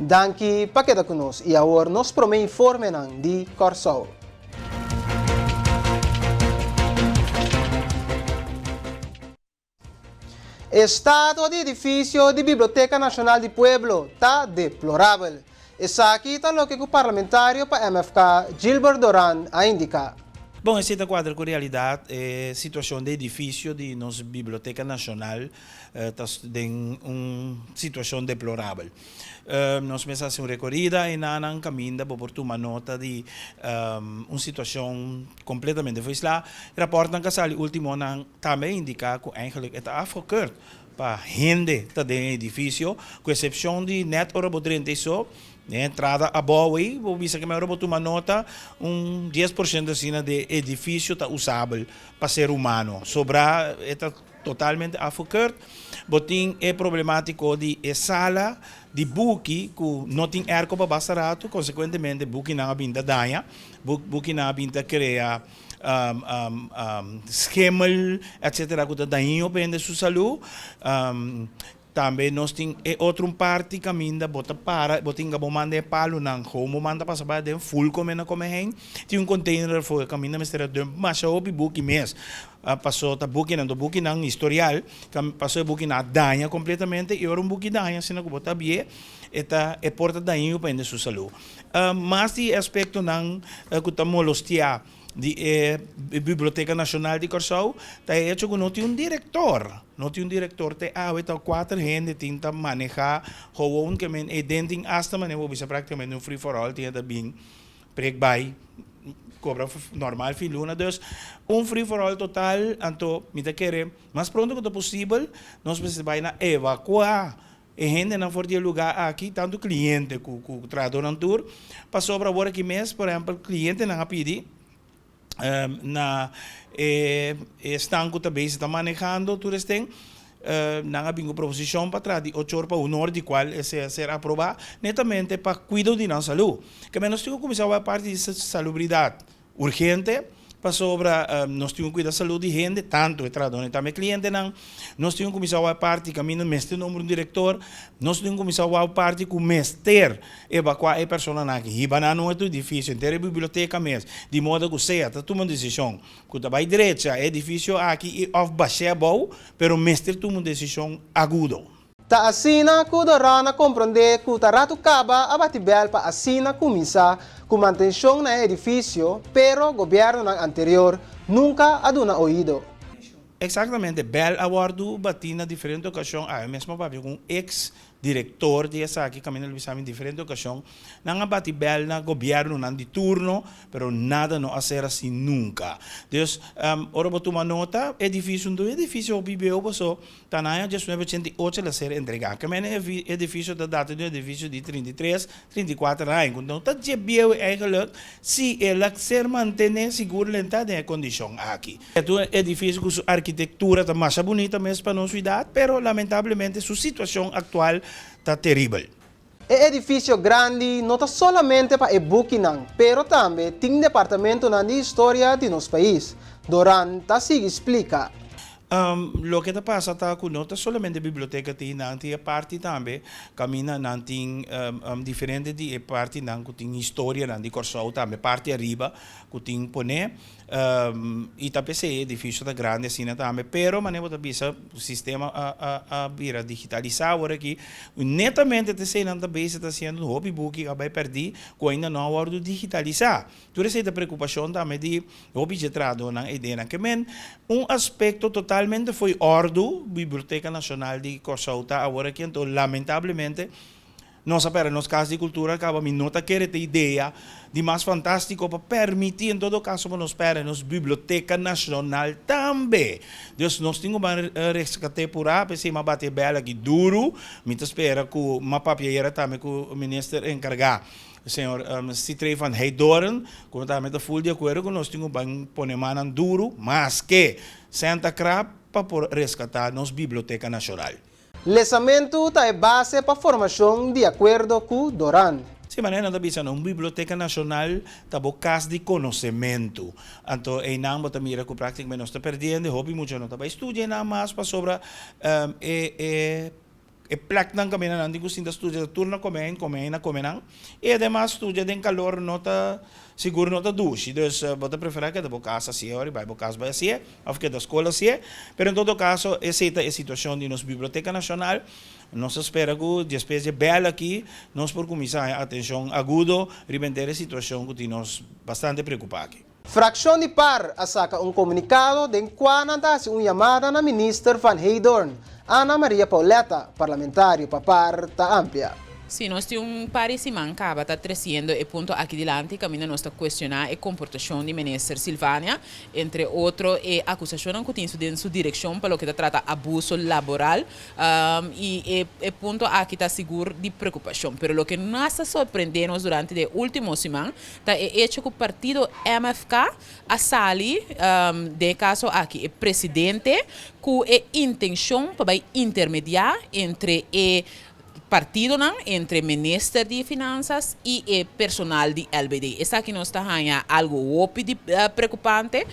Danki pa keda ku nos i awor nos promé informenan di Kòrsou. Estado di edifisio di Biblioteka Nashonal di Pueblo ta deplorabel. Esaki ta loke ku parlamentario pa MFK, Gilbert Doran a indiká. Bon, esei ta kuadra ku realidat. E situashon di edifisio di nos Biblioteka Nashonal ta den un situashon deplorabel. Nos mester hasi un rekorida enanan kaminda bo por tuma nota di un situashon kompletamente foislá. Rapòrtnan ku a sali últimonan tambe a indiká ku eigenlijk e ta afgekeurd pa hende ta den e edifisio, ku esepshon di nèt ora bo drenta esó, den e entrada abou ei, bo bisa ke ora bo tuma nota un dies por shento asina di e edifisio ta usabel pa ser humano. Sobrá e ta Totalmente afgekeurd. Bo tin e problematico di e sala di buki cu no tin airco pa basta rato, consecuentemente bukinan a bin ta daña, bukinan a bin ta crea schimmel etcetera cu ta dañino pa hende su salud. Tambe nos tin e otro un parti caminda bo ta para, bo tin bo manda e palonan gewoon bo manda pasa bai aden full come na come heen. Tin un container ervoor caminda mester a dump masha hopi buki mes. Paso ta bukinan, to bukinan historial, paso e bukinan a daña completamente y ora un buki daña asina cu bo ta bie e ta e por ta dañino pa hende su salud. Mas di e aspectonan cu ta molostia di e Biblioteca Nacional di Kòrsou ta e hecho ku no tin un direktor. No tin un direktor te awe ta kuater hende tin ta manehá gewoon ke men eden tin asta manera bo bisa praktikamente un free for all tin e ta bin prek bai kobra normal fin luna. Dus un free for all total anto mi ta kere mas pronto ku ta posibel nos mester bai na evakuá E hendenan for di e lugá aki, tantu kliente ku ku trahadónan tur, pasobra awor aki mes, por ehèmpel, klientenan a pidi na e esnan ku ta bezig ta manehando tur esten, nan a bin ku proposishon pa traha di ocho or pa un or, di kual esei a ser aprobá, netamente pa kuido di nan salú. Ke men nos tin ku kuminsá wak parti di salubridat. Urgente, pasobra nos tin ku kuida salud di hende, tantu e trahadónan i tambe e klientenan. Nos tin ku kuminsá wak parti kaminda mester nombra un direktor. Nos tin ku kuminsá wak parti ku mester evakuá e personanan aki, hiba nan na un otro edifisio, henter e biblioteka mes, di moda ku sea ta tuma un desishon ku ta bai drecha e edifisio aki i òf bash'é abou, pero mester tuma un desishon agudo. Ta asina ku Doran a komprondé ku ta ratu kaba a bati bèl pa asina kuminsá ku mantenshon na e edifisio, pero gobièrnunan anterior nunka a duna oido. Eksaktamente, bèl a wòrdu batí na diferente okashon, awe mes mi a papia ku un eks direktor di esaki kaminda lo bisa mi diferente okashon, nan a bati bèl na gobièrnunan di turno, pero nada no a ser así nunka. Dus, ora bo tuma nota, edifisio un edifisio hopi bieu paso Ta na aña diesnuebe ochenta i ocho el a ser entregá. Ke mene e edifisio ta data di un edifisio di 33, 34 aña, ku no ta dje bieu eigenlijk si el a ser mantené sigur lentá den e kondishon aki. E ta un edifisio ku su arkitektura ta masha bunita mes pa nos siudat, pero lamentablemente su situashon aktual ta teribel. E edifisio grandi no ta solamente pa e bukinan, pero tambe tin departamentonan di historia di nos pais. Doran ta sigui splika. Loke ta pasa ta ku no ta solamente biblioteka tin, nan tin e parti tambe kaminda nan tin diferente di e partinan ku tin historianan di Kòrsou tambe, parti ariba ku tin pone. I ta p'esei e edifisio ta grandi asina tambe. Pero manera bo ta bisa sistema a bira digitalisá awor aki. Netamente ta esei nan ta bezig ta hasiendo hopi buki a bai pèrdí ku ainda no a wòrdu digitalisá. Tur esei ta preokupashon tambe di hopi dje trahadónan ei den. Ke men un aspekto totalmente fo'i òrdu Biblioteka Nashonal di Kòrsou ta awor aki. Anto lamentablemente Nos a perde nos Cas di Cultura caba, mi no ta kere ta idea di mas fantastico pa permiti en todo caso pa nos perde nos Biblioteca Nacional tambe. Dus nos tin cu ban rescate pura, p'esey m'a bati e bel aki duro, mi ta spera cu m'a papia ayera tambe cu Minister encarga, señor Sithree van Heydoorn, cu tambe ta full di acuerdo cu nos tin cu ban pone mannan duro, maske Santa Crab, pa por rescata nos Biblioteca Nacional. Lesamentu ta e base pa formashon di akuerdo ku Doran. Si manera nan ta bisa no, un biblioteka nashonal ta bo kas di konosementu. Anto einan bo ta mira ku praktikamente nos ta perdiendo, hopi mucha no ta bai studia einan mas pasobra e e. E pleknan kaminda nan tin ku sinta studia ta tur na komei, komei na kome nan. I ademas studia den kalor no ta sigur no ta dushi. Dus bo ta preferá keda bo kas hasié ora i bai bo kas bai hasié òf keda skol hasié. Pero en todo kaso esei ta e situashon di nos Biblioteka Nashonal. Nos ta spera ku despues di e bèl aki nos por kuminsá haña atenshon agudo riba henter e situashon ku tin nos bastante preokupá aki. Frakshon di par a saka un komunikado den kua nan ta hasi un yamada na Minister Van Heydoorn, Ana Maria Pauletta, parlamentario pa par, ta amplia. Si nos tin un par di siman kaba ta tresiendo e punto aki dilanti kaminda nos ta kuestioná e komportashon di Minister Silvania, entre otro e akusashonnan ku tin su den su direkshon pa loke ta trata abuso laboral i e e punto aki ta sigur di preokupashon. Pero loke mas ta sorprendé nos durante di e último siman Ta e hecho cu partido MFK a sali, den e caso aki e presidente, cu e intencion pa bay intermedia entre e partidonan, entre minister di Finanzas y e personal di LBD. Esaki nos ta haña algo hopi di preocupante,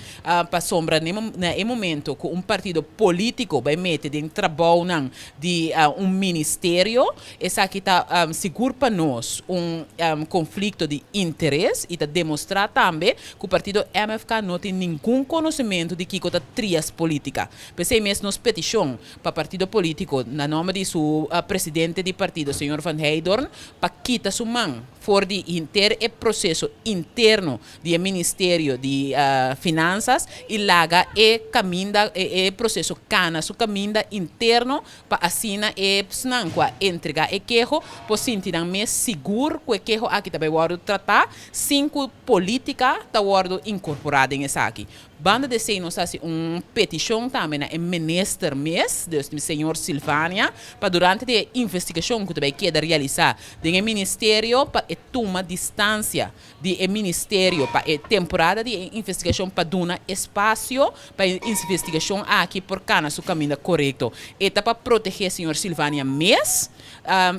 pasobra na e momento cu un partido politico bay mete den trabounan di un ministerio, Esaki ta sigur pa nos un konflikto di interes i ta demostrá tambe ku partido MFK no tin ningun konosementu di kiko ta trias politika. P'esei mes nos petishon pa partido politiko na nòmber di su presidente di partido señor Van Heydoorn pa kita su man for di henter e proseso interno di e Ministerio di Finansas i laga e kaminda e proseso kana su kaminda interno pa asina e psnan ku a entregá e keho por sinti nan mes sigur ku e keho aki ta bai wòrdu tratá sin ku polítika ta wòrdu inkorporá den esaki. Banda di esei nos hasi un petishon tambe na e minister mes, dus señor Silvania, pa durante di e investigashon ku ta bai keda realisá den e ministerio pa e tuma distansia di e ministerio pa e temporada di e investigashon pa duna espasio pa e investigashon aki por kana su kaminda korekto. E ta pa protegé señor Silvania mes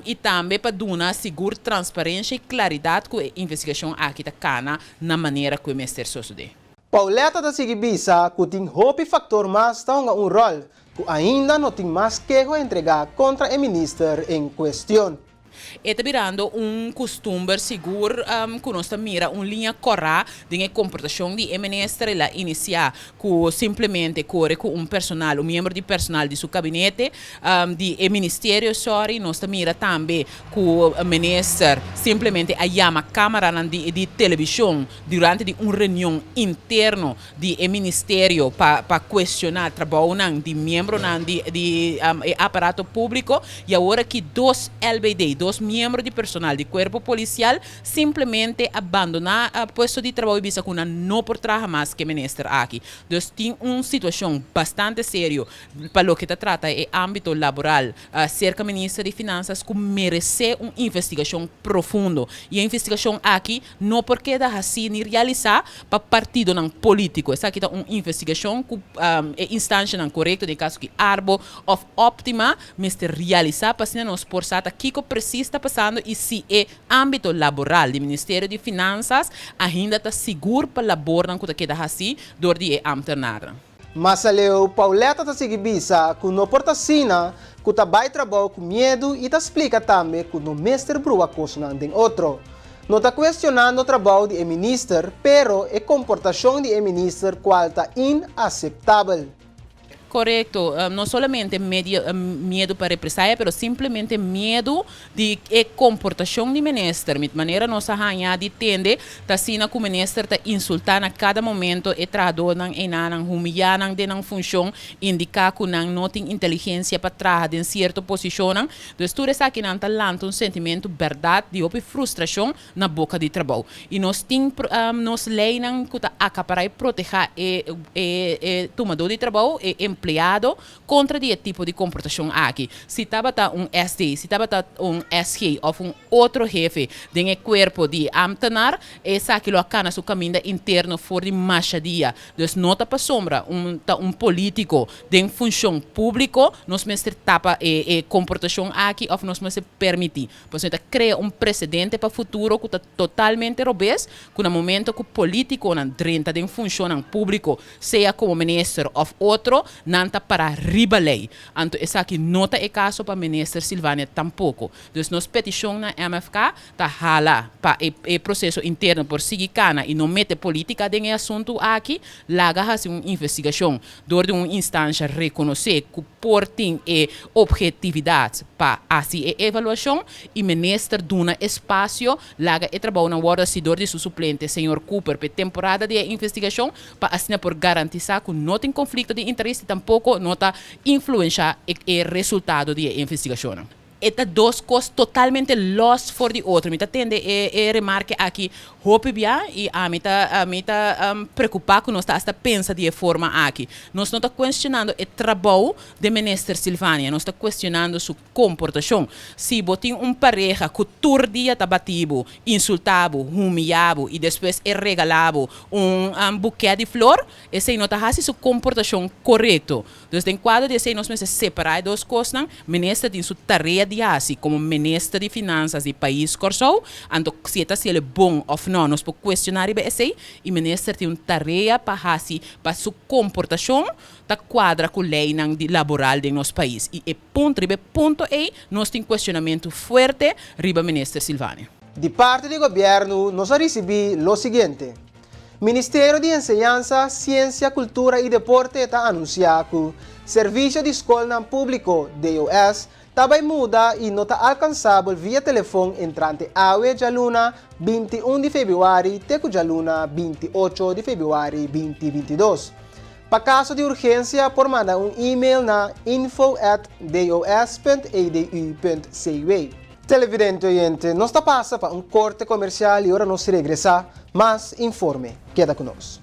i tambe pa duna sigur transparensha i klaridat ku e investigashon aki ta kana na manera ku e mester sosodé. Pauletta ta sigui bisa ku tin hopi faktor mas ta hunga un ròl ku ainda no tin mas keho entregá kontra e minister en kuestion. E ta birando un kustumber sigur ku nos ta mira un liña kòrá den e komportashon di e minister. El a inisiá ku simplemente kore ku un personal, un miembro di personal di su kabinete, di e ministerio, sorry. Nos ta mira tambe ku minister simplemente a yama kamaranan di televishon durante di un reunion interno di e ministerio pa pa cuestiona trabounan di miembronan di di e aparato publico y awor aki dos LBD, dos miembro di personal di cuerpo policial simplemente a bandona puesto di trabou y bisa cu nan no por traha mas cu e minister aki. Dus tin un situacion bastante serio pa loke ta trata e ambito laboral Serka Minister di Finansas ku meresé un investigashon profundo. I e investigashon aki no por keda hasí ni realisá pa partidonan polítiko. Esaki ta un investigashon ku e instanshanan korekto, den e kaso aki Arbo òf Optima, mester realisá pa asina nos por sa ta kiko presis ta pasando i si e ámbito laboral di Ministerio di Finansas ainda ta sigur pa labornan ku ta keda hasí dor di e ámtenarnan. Mas aleu, Pauletta ta sigui bisa ku no por ta asina ku ta bai trabou ku miedu i ta splika tambe ku no mester brua kosnan den otro. No ta kuestionando trabou di e minister, pero e komportashon di e minister kual ta inaseptabel. Korekto, no solamente miedu pa represaya, pero simplemente miedu Di e komportashon di minister, mit manera nos a haña di tende, ta asina ku minister ta insultá na kada momento e trahadónan einanan, humiyá nan den nan funshon, indiká ku nan no tin inteligensia pa traha den sierto posishonnan. Dus tur esakinan ta lanta un sentimentu bèrdat di hopi frustrashon na boka di trabou. I nos tin nos leinan ku ta akapará i protehá e e tumadó di trabou, e empleado, Kontra di e tipo di komportashon aki, si tabata un SD, si tabata un SG òf un otro hefe den e kuerpo di ámtenar, esaki lo a kana su kaminda interno for di masha dia. Dus no ta pasobra un ta un polítiko den funshon públiko nos mester tapa e e komportashon aki òf nos mester permití. Pasobra e ta krea un presedente pa futuro ku ta totalmente robes, ku na momento ku polítikonan drenta den funshonnan públiko, sea komo minister òf otro, Nan ta para riba lei. Anto esaki no ta e kaso pa Minister Silvania tampoko. Dus nos petishon na MFK ta hala pa e e proseso interno por sigui kana i no mete polítika den e asuntu aki, laga hasi un investigashon dor di un instansha rekonosé ku por tin e obhetividat pa hasi e evaluashon i Minister duna espasio laga e trabounan wòrdu hasi dor di su suplente señor Cooper pa e temporada di e investigashon pa asina por garantisá ku no tin konflikto di interes i tampoko no ta influenshá e resultado di e investigashonnan. E ta dos kos totalmente lòs for di otro. Mi ta tende e e remarke aki hopi bia i ami ta mi ta preokupá ku nos ta asta pensa di e forma aki. Nos no ta kuestionando e trabou di Minister Silvania, nos ta kuestionando su komportashon. Si bo tin un pareha ku tur dia ta bati bo, insultá bo, humiyá bo i despues e regalá bo un bukè di flor, esei no ta hasi su komportashon korekto. Dus den kuadro di esei nos mester separá e dos kosnan. Minister tin su tarea di hasi komo minister di finansas di pais Kòrsou, anto si e ta hasiel bon òf nò nos por kuestioná riba esei i minister tin un tarea pa hasi pa su komportashon ta kuadra ku leinan di laboral den nos pais i e punto riba e punto ei nos tin kuestionamentu fuerte riba minister Silvania. Di parti di gobièrnu nos a risibí lo siguiente, Ministerio di Enseñansa, Siensia, Kultura i Deporte ta anunsiá ku Servisio di Skolnan Públiko, DOS, ta bai muda i no ta alkansabel via telefon entrante awe djaluna 21 di febrüari te ku djaluna 28 di febrüari 2022. Pa kaso di urgensia por manda un email na info@dos.edu.cw. Televidente oyente, nos ta pasa pa un korte komersial i ora nos regresá, mas informe. Keda ku nos.